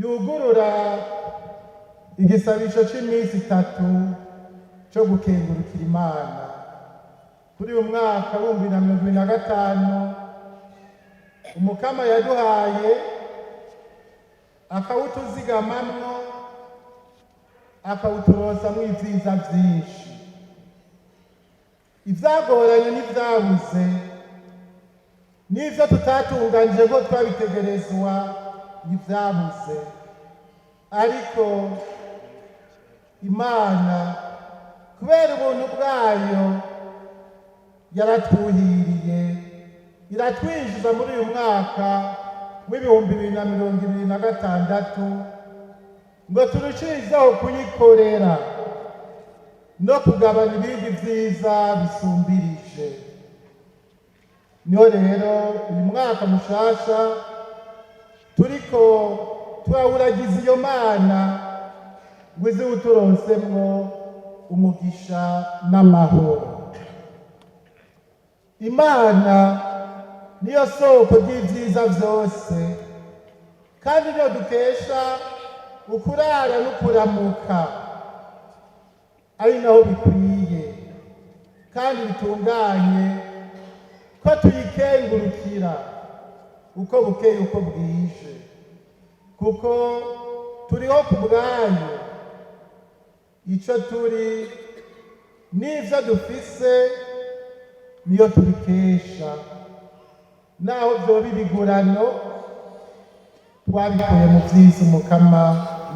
Yugurura igisabisho cy'iminsi 3 cyo gukengurukira Imana kuri uyu mwaka w'2025, Umukama yaduhaye akawutuzigamamwo, akawuturosamwo ibyiza byinshi. Ibyagoranye n'ibyabuze n'ibyo tutatunganije ko twabitegerezwa ntibyabuze, ariko Imana kubera ubuntu bwayo yaratwuhiriye, iratwinjiza muri uyu mwaka w'2026 ngo turushizeho kuyikorera no kugabana ibindi byiza bisumbirije. Niho rero uyu mwaka mushasha turiko turawuragiza iyo Mana ngo ize uturonsemwo umugisha n'amahoro. Imana niyo soko ry'ibyiza byose, kandi niyo dukesha ukurara n'ukuramuka, ari naho bikwiye kandi bitunganye ko tuyikengurukira uko bukeye uko bwije, kuko turiho ku bwayo. Icyo turi n'ibyo dufise niyo tubikesha, naho byoba ibigurano twabikuye mu byiza Umukama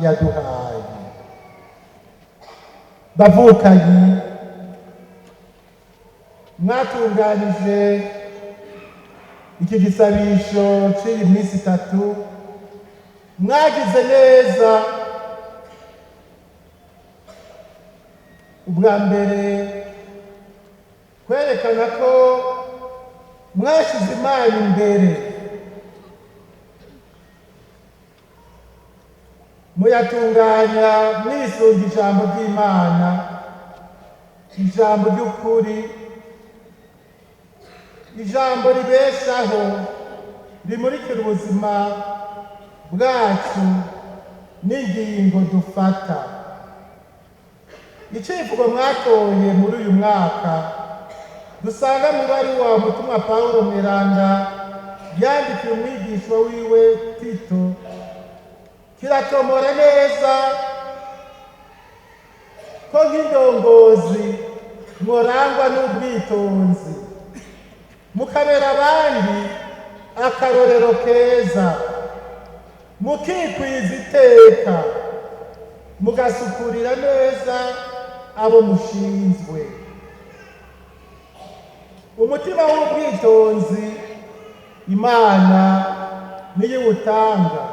yaduhaye. Bavukanyi, mwatunganije iki gisabisho cy'iyi minsi 3, mwagize neza. Ubwa mbere kwerekana ko mwashyize Imana imbere, muyatunganya mwisunga ijambo ry'Imana, ijambo ry'ukuri, ijambo ribeshaho, rimurikira ubuzima bwacu n'ingingo dufata. Icivugo mwatoye muri uyu mwaka dusanga mu ibaruwa umutumwa Pawulo Mweranda yandikiye umwigishwa wiwe Tito kiratomora neza ko nk'indongozi mworangwa n'ubwitonzi, mukabera abandi akarorero keza, mukikwiza iteka, mugasukurira neza abo mushinzwe. Umutima w'ubwitonzi Imana niyo iwutanga,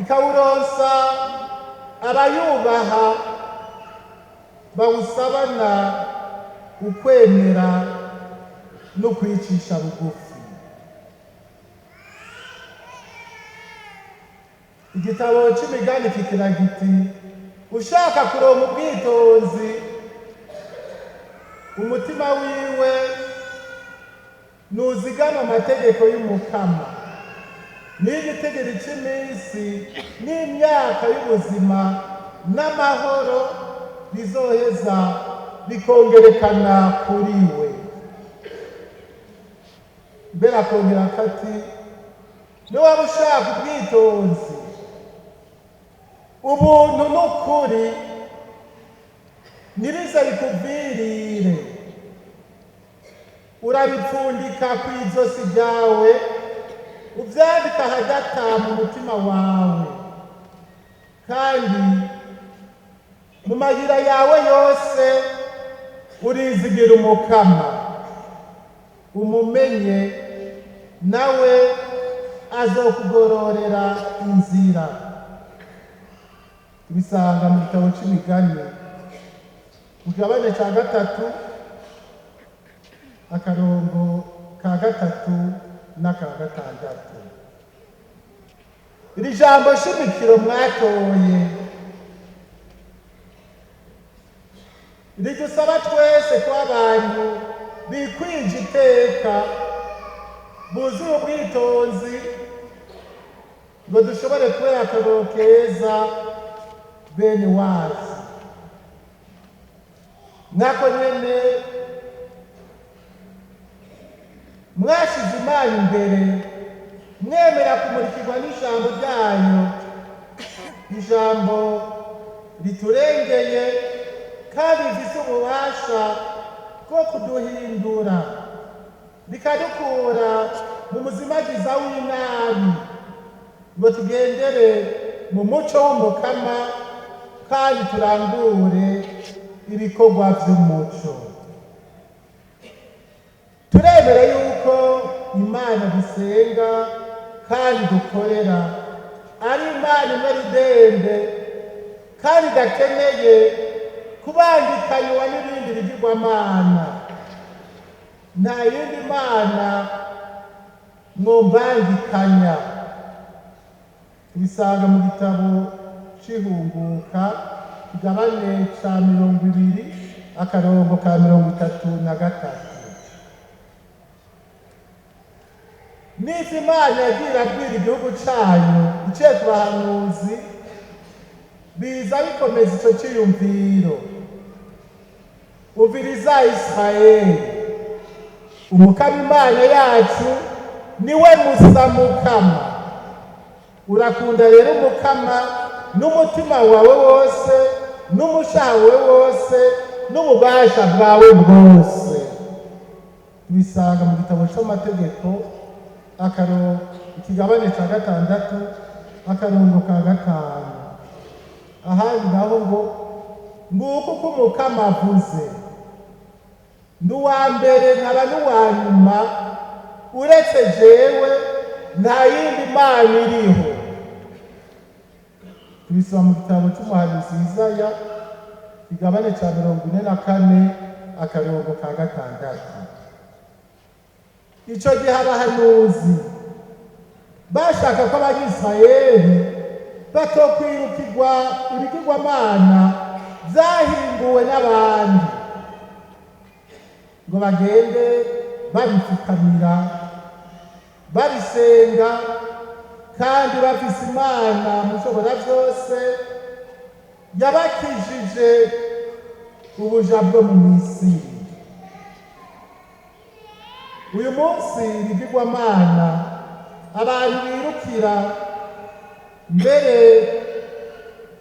ikawuronsa abayubaha bawusabana ukwemera no kwicisha bugufi. Igitabo c'Imigani kigira giti: ushaka kuronka ubwitonzi, umutima wiwe nuzigama amategeko y'Umukama, n'igitigiri cy'iminsi n'imyaka y'ubuzima n'amahoro bizoheza bikongerekana kuri we. Mbere akongera akati: niwaba ushaka ubwitonzi, ubuntu n'ukuri ntibize bikuvirire, urabipfundika ku izosi ryawe, ubyandika hagati mu mutima wawe, kandi mu mayira yawe yose urizigira Umukama, umumenye nawe azokugororera inzira. Tubisanga mu gitabo c'Imigani mu kigabane ca 3, akarongo ka 3 n'aka 6. Iri jambo shimikiro mwatoye ridusaba twese kuba abantu bikwije iteka, buzuye ubwitonzi, Ngo dushobore kubera akarorero keza bene wacu. Nako nyene mwashize Imana imbere, mwemera kumurikirwa n'ijambo ryayo, ijambo riturengeye kandi rifise ububasha bwo kuduhindura, rikadukura mu muzimagiza w'inabi, ngo tugendere mu muco w'Umukama kandi turangure ibikorwa vy'umuco. Turemera yuko Imana dusenga kandi dukorera ari Imana imwe rudende kandi idakeneye kubangikanywa n'ibindi bigirwamana. Nta yindi mana mwombangikanya. Tubisanga mu gitabo c'Ihunguka, kigabane ca 20, akarongo ka 33. N'ivyo Imana yagiye irabwira igihugu cayo iciye ku bahanuzi biza bikomeza ico ciyumviro. Umviriza Isirayeli, Umukama Imana yacu niwe musa Mukama. Urakunda rero Umukama n'umutima wawe wose, n'umushaha wawe wose, n'ububasha bwawe bwose. Tubisanga mu gitabo c'amategeko, ikigabane ca 6, akarongo ka 5. Ahandi naho ngo: nguko uko Umukama avuze, ndi uwa mbere nkaba n'uwa nyuma, uretse jewe nta yindi mana iriho. Tubisoma mu gitabo c'umuhanuzi Isaya, kigabane ca 44, akarongo ka 6. Ico gihe abahanuzi bashaka ko Abanyisirayeli batokwirukirwa ibigirwamana vyahinguwe n'abandi, ngo bagende babipfukamira, babisenga, kandi bafise Imana mushobora vyose yabakijije ubuja bwo mu Misiri. Uyu munsi ibigirwamana abantu birukira mbere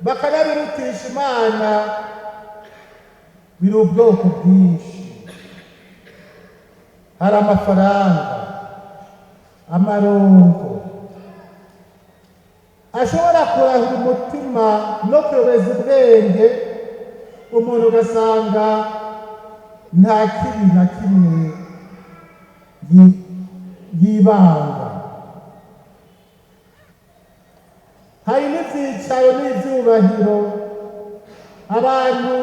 bakanabirutisha Imana biri ubwoko bwinshi. Hari amafaranga, amarongo ashobora kurahura umutima no kuyobeza ubwenge umuntu, ugasanga nta kibi na kimwe yibanga. Hari n'ivyicaro n'ivyubahiro abantu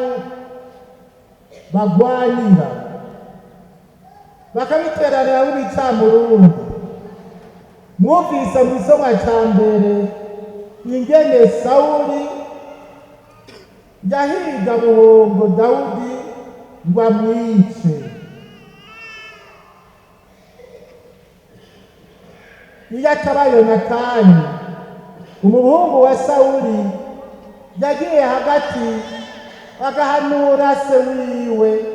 bagwanira, bakabiteranira w'ibicamurundi. Mwumvise mu isomwa ca mbere ingene Sawuli yahiga buhongo Dawudi ngo amwice. Iyo ataba Yonatani umuhungu wa Sawuli yagiye hagati agahanura se wiwe,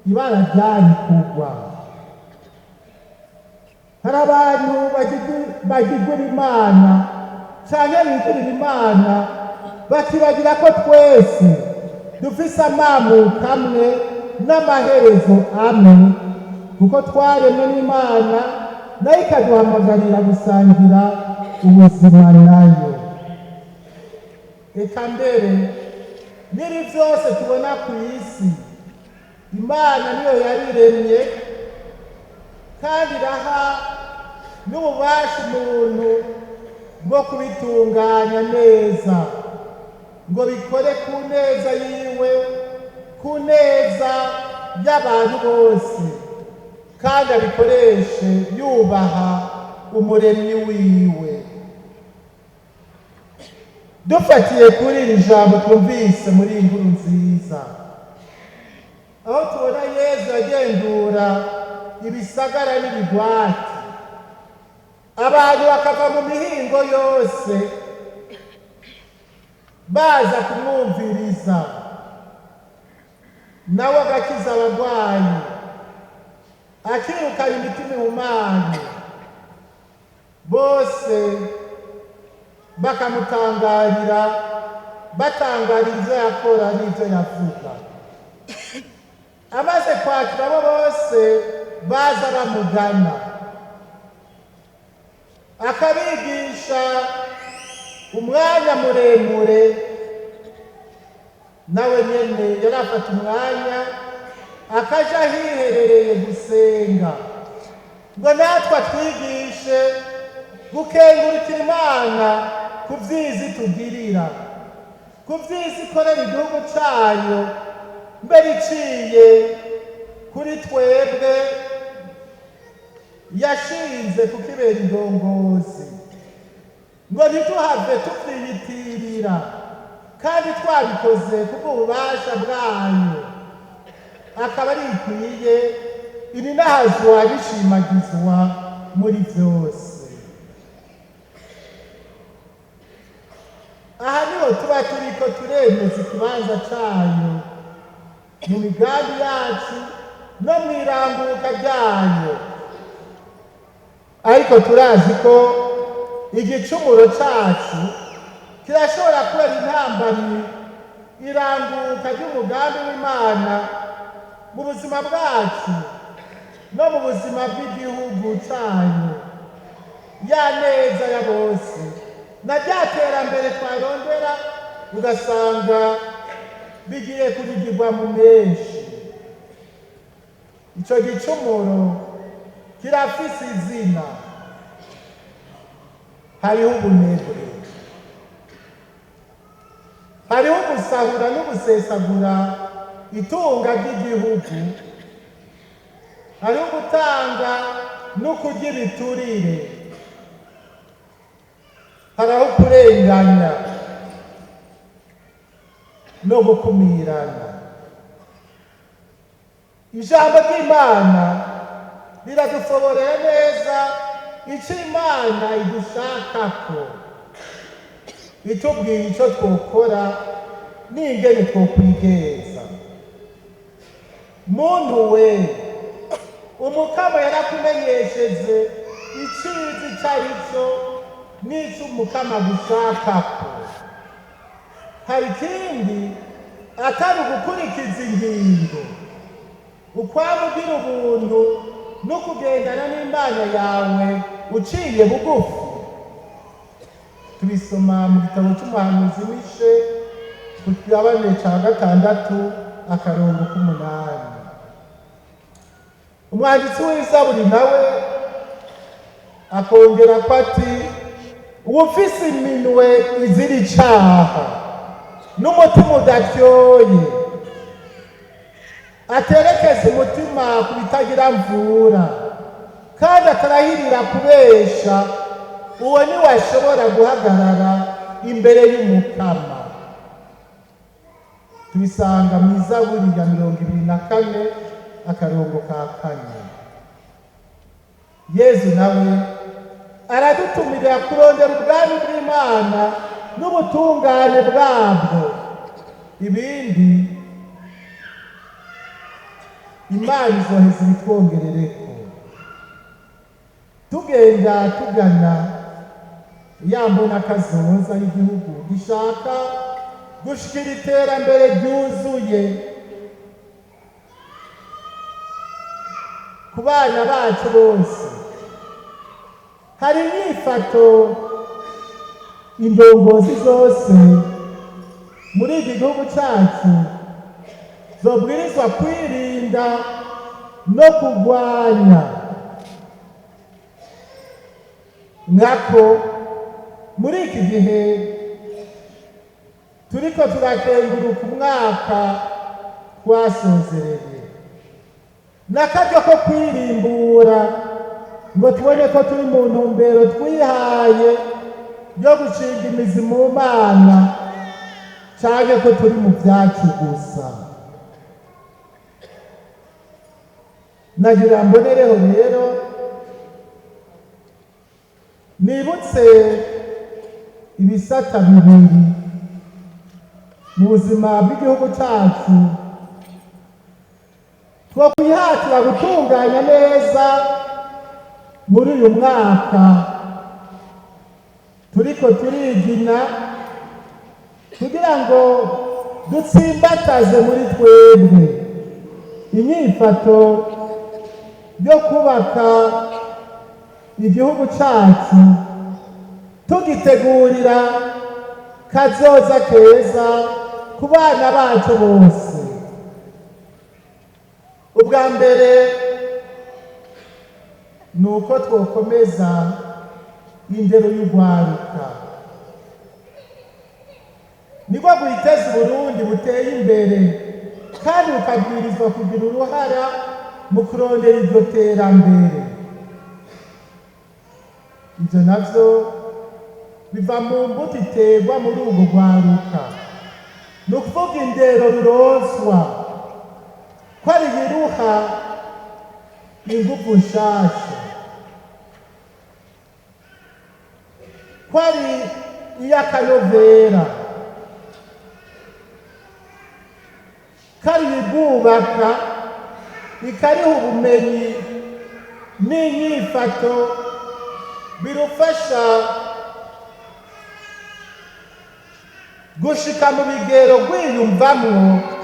ibara ryari kugwa. Hari abantu bagigura Imana canke bigurira Imana, bakibagira ko twese dufise amamuko amwe n'amaherezo amwe, kuko twaremwe n'Imana, nayo ikaduhamagarira gusangira ubuzima nayo. Eka mbere n'ibi vyose tubona ku isi, Imana niyo yabiremye, kandi iraha n'ububasha umuntu bwo kubitunganya neza, ngo bikore ku neza yiwe, ku neza y'abantu bose, kandi abikoreshe yubaha Umuremyi wiwe. Dufatiye kuri iri jambo twumvise muri iyi nkuru nziza, aho tubona Yezu agendura ibisagara n'ibigwati, Abantu bakava mu mihingo yose baza kumwumviriza, nawe agakiza abarwayi, akirukana imitima ihumanye, bose bakamutangarira, batangarira ibyo yakora n'ibyo yavuga. Amaze kwakira abo bose baza bamugana, akabigisha umwanya muremure. Nawe nyene yarafata umwanya akaja ahiherereye gusenga, ngo natwe atwigishe gukengurukira Imana ku vyiza itugirira, ku vyiza ikorera igihugu cayo, mbere iciye kuri twebwe yashinze kukibera indongozi, ngo ntituhave tuvyiyitirira kandi twabikoze kubw'ububasha bwayo. Akaba ari ikwiye ininahazwa bishimagizwa muri vyose. Aha niho tuba turiko turemeza ikibanza cayo mu migambi yacu no mw'iranguka ryayo. Ariko turazi ko igicumuro cacu kirashobora kubera intambamyi iranguka ry'umugambi w'Imana mu buzima bwacu no mu buzima bw'igihugu cayo, ya neza ya bose na rya terambere twarondera, ugasanga bigiye kurigirwa mu menshi. Ico gicumuro kirafise izina: hariho ubunebwe, hariho ugusahura n'ugusesagura itunga ry'igihugu, hariho ugutanga no kurya ibiturire, hariho kurenganya no gukumirana. Ijambo ry'Imana riradusoborera neza icyo Imana idushakako, itubwiye icyo twokora n'ingene twokwigenza. Muntu we, Umukama yarakumenyesheje iciza ico ari cyo n'ico Umukama agushakako. Hari ikindi atari ugukurikiza ingingo, ukwama ugira ubuntu no kugendana n'Imana yawe uciye bugufi? Tubisoma mu gitabo c'umuhanuzi Mishe ku kigabane ca 6 akarongo k'8. Umwanditsi w'Izaburi nawe akongera ko ati: uwufise iminwe izira icaha n'umutima udatyoye, aterekeza umutima ku bitagira mvura, kandi atarahirira kubesha, uwo niwe ashobora guhagarara imbere y'Umukama. Tubisanga mu Izaburi ya 24 akarongo ka 4. Yezu nawe aradutumirira kurondera ubwami bw'Imana n'ubutungane bwabwo, ibindi Imana izoheza ibitwongerereko. Tugenda tugana ya mbona kazoza y'igihugu gishaka gushikira iterambere ryuzuye ku bana bacu bose, hari inyifato indongozi zose muri iki gihugu cyacu zobwirizwa kwirinda no kurwanya. Nkako muri iki gihe turiko turakenguruka umwaka twasozereye, n'akaryo ko kwirimbura ngo tubone ko turi mu ntumbero twihaye yo gushinga imizi mu Mana, canke ko turi mu vyacu gusa. Nagira mbonereho rero Nibutse ibisata bibiri mu buzima bw'igihugu cyacu twokwihatira gutunganya neza muri uyu mwaka turiko turigina, kugira ngo dutsimbataze muri twebwe inyifato yo kubaka igihugu cyacu, tugitegurira kazoza keza ku bana bacu bose. Ubwa mbere ni uko twokomeza indero y'urwaruka, nibwo bwiteza Uburundi buteye imbere, kandi bukabwirizwa kugira uruhara mu kurondera iryo terambere. Ibyo navyo biva mu mbuto iterwa muri urwo rwaruka, ni ukuvuga indero ruronswa ko ari ibiruha ingufu nshasha, ko ari iy'akanovera, ko ari ibwubaka, ikariha ubumenyi n'inyifato birufasha gushika mu bigero rwiyumvamwo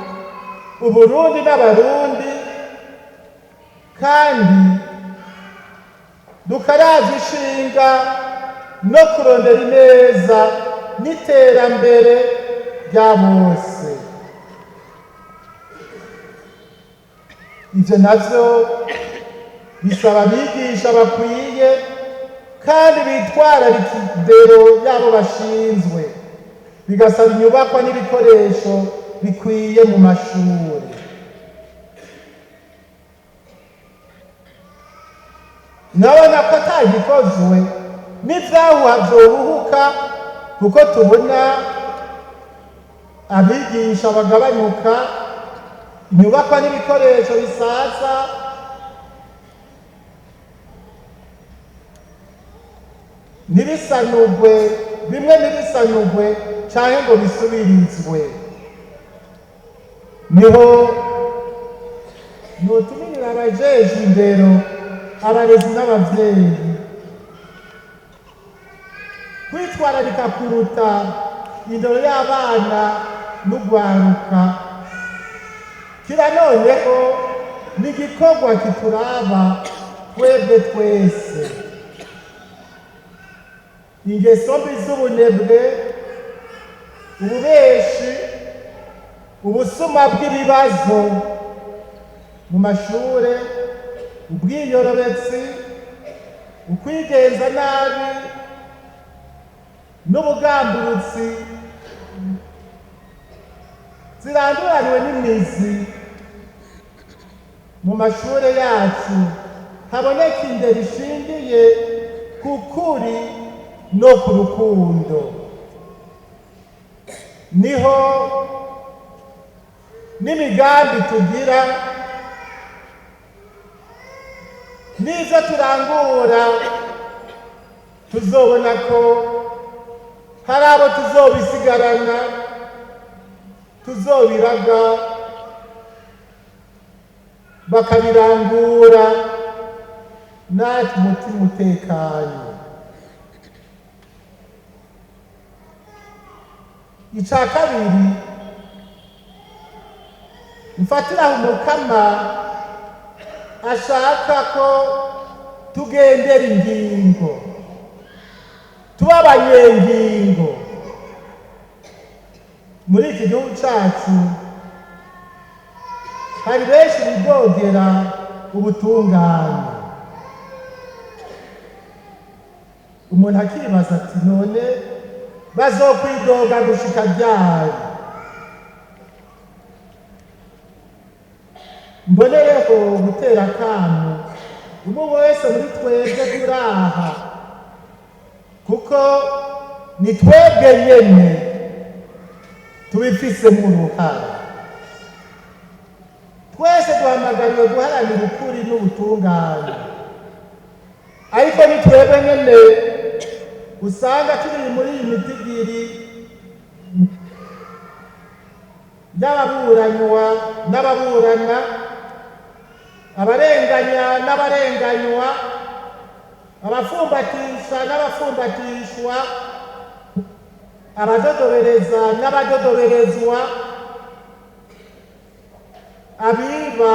Uburundi n'Abarundi, kandi dukaraza ishinga no kurondera ineza n'iterambere rya bose. Ivyo navyo bisaba abigisha bakwiye kandi bitwararika indero y'abo bashinzwe, bigasaba inyubakwa n'ibikoresho bikwiye mu mashuri. Nabona ko atagikozwe n'ivyahuha vyohuhuka, kuko tubona abigisha bagabanyuka, inyubakwa n'ibikoresho bisaza, ntibisanurwe, bimwe ntibisanurwe canke ngo bisubirizwe. Niho notumirira abajejwe indero, abarezi n'abavyeyi kwitwararika kuruta indero y'abana n'urwaruka. Kira noneho ni igikorwa kituraba twebwe twese. Ingeso mbi z'ubunebwe, ububeshi, ubusuma bw'ibibazo mu mashure, ubwiyorobetsi, ukwigenza nabi n'ubugamburutsi ziranduranywe n'imizi mu mashure yacu, haboneka indero ishingiye ku kuri no ku rukundo. Niho n'imigambi tugira n'ivyo turangura tuzobona ko hari abo tuzobisigarana, tuzobiraga bakabirangura, natwe umutima utekanye. Ica kabiri, mfatira Umukama ashaka ko tugendera ingingo, tuba abanyengingo. Muri iki gihugu cacu hari benshi bidogera ubutungane. Umuntu akibaza ati none bazokwidoga gushika ryari? Mbonereho gutera akamo umwe wese muri twebwe turaha, kuko ni twebwe nyene tubifisemo uruhara. Twese duhamagariwe guharanira ukuri n'ubutungane, ariko ni twebwe nyene Usanga turi muri iyi mitigiri y'ababuranywa n'ababurana, abarenganya n'abarenganywa, abafumbatisha n'abafumbatishwa, abadodobereza n'abadodoberezwa, abiba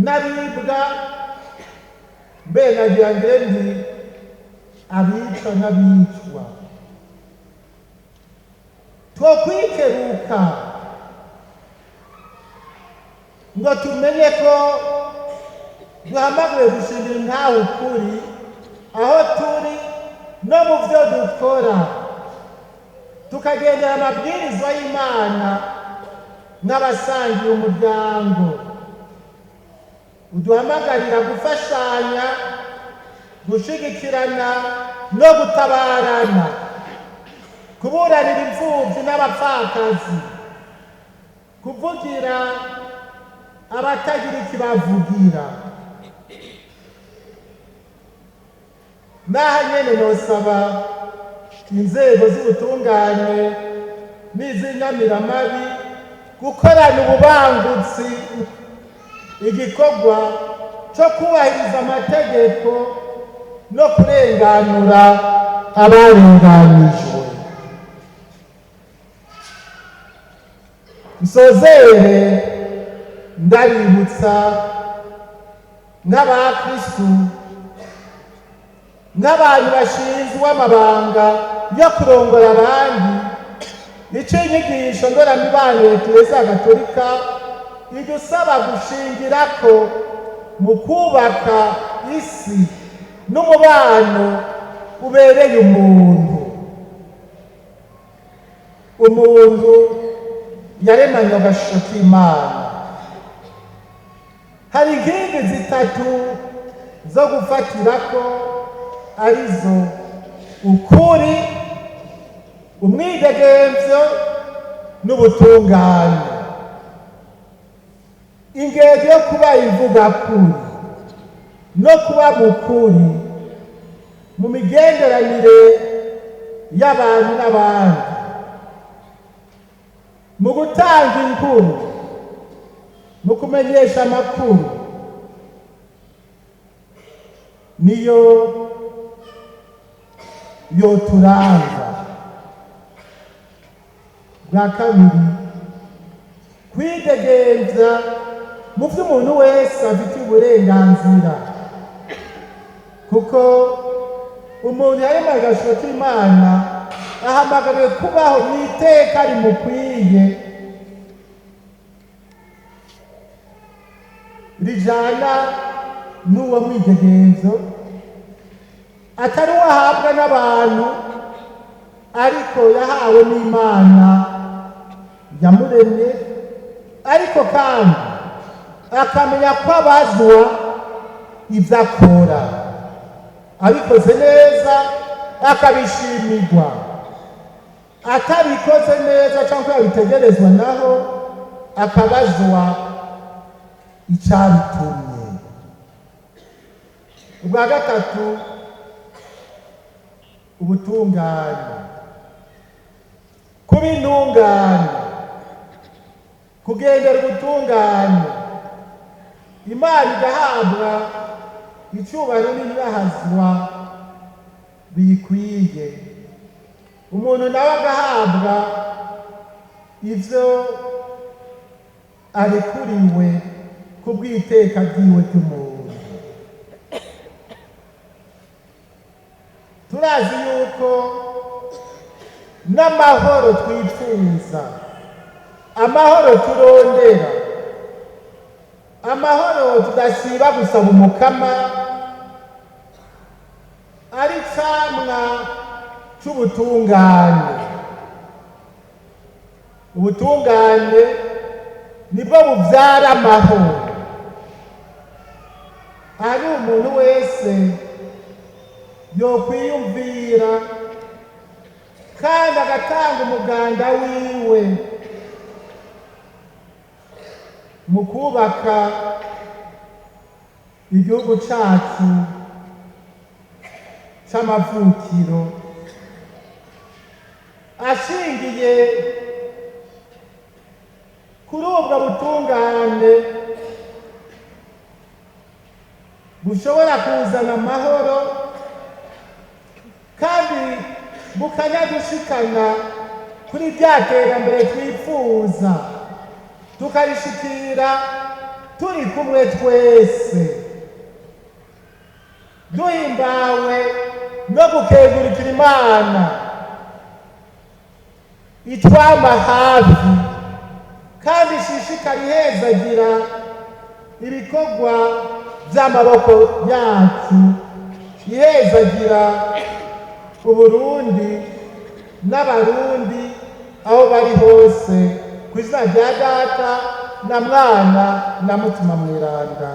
n'abibwa, mbe nagira ngire nti abica n'abicwa. Twokwikeruka ngo tumenye ko duhamagariwe gushingira intahe ukuri aho turi no mu byo dukora, tukagendera amabwirizwa y'Imana n'abasangiye umuryango uduhamagarira gufashanya, gushigikirana no gutabarana, kuburanira imfubyi n'abapfakazi, kuvugira abatagira ikibavugira. N'aha nyene nosaba inzego z'ubutungane n'iz'inyamiramabi gukorana ububangutsi igikorwa cyo kubahiriza amategeko no kurenganura abarenganijwe. Nsozere ndabibutsa nk'abakristu, nk'abantu bashinzwe amabanga yo kurongora abandi, ico inyigisho ndoramibano ya Eklezia Gatolika idusaba gushingirako mu kubaka isi n'umubano ubereye umuntu. Umuntu yaremanywe agashusho k'Imana. Hari inkingi zitatu zo gufatirako, arizo ukuri, umwidegemvyo n'ubutungane. Ingendo yo kuba ivugakuri no kuba mukuri mu migenderanire y'abantu n'abandi, mu gutanga inkuru, mu kumenyesha amakuru, niyo yoturanga. Bwa kabiri, kwidegemvya mu vyo umuntu wese afitiye uburenganzira, kuko umuntu yaremanye agashusho k'Imana ahamagariwe kubaho mw'iteka rimukwiye rijana n'uwo mwidegemvyo, atari uwo ahabwa n'abantu, ariko yahawe n'Imana yamuremye, ariko kandi akamenya ko abazwa ibyo akora, abikoze neza akabishimirwa, atabikoze neza cyangwa yabitegerezwa naho akabazwa icyabitumye. Ubwa gatatu, ubutungane, kuba intungane, kugendera ubutungane, Imana igahabwa icyubahiro n'ibibahazwa biyikwiye, umuntu nawe agahabwa ivyo arekuriwe ku bw'iteka ryiwe ry'umuntu. Turazi yuko n'amahoro twifuza, amahoro turondera, amahoro tudasiba gusaba umukama, ari camwa c'ubutungane. Ubutungane nibwo buvyara amahoro. Ari umuntu wese yokwiyumvira kandi agatanga umuganda wiwe mu kubaka igihugu cacu c'amavukiro, ashingiye kuri ubwo butungane bushobora kuzana amahoro kandi bukanadushikana kuri rya terambere twifuza, tukarishikira turi kumwe twese, duhimbawe no gukengurukira Imana itwama hafi kandi ishishikara ihezagira ibikorwa by'amaboko yacu, ihezagira Uburundi n'Abarundi aho bari hose, ku izina rya Data na Mwana na Mutima Mweranda.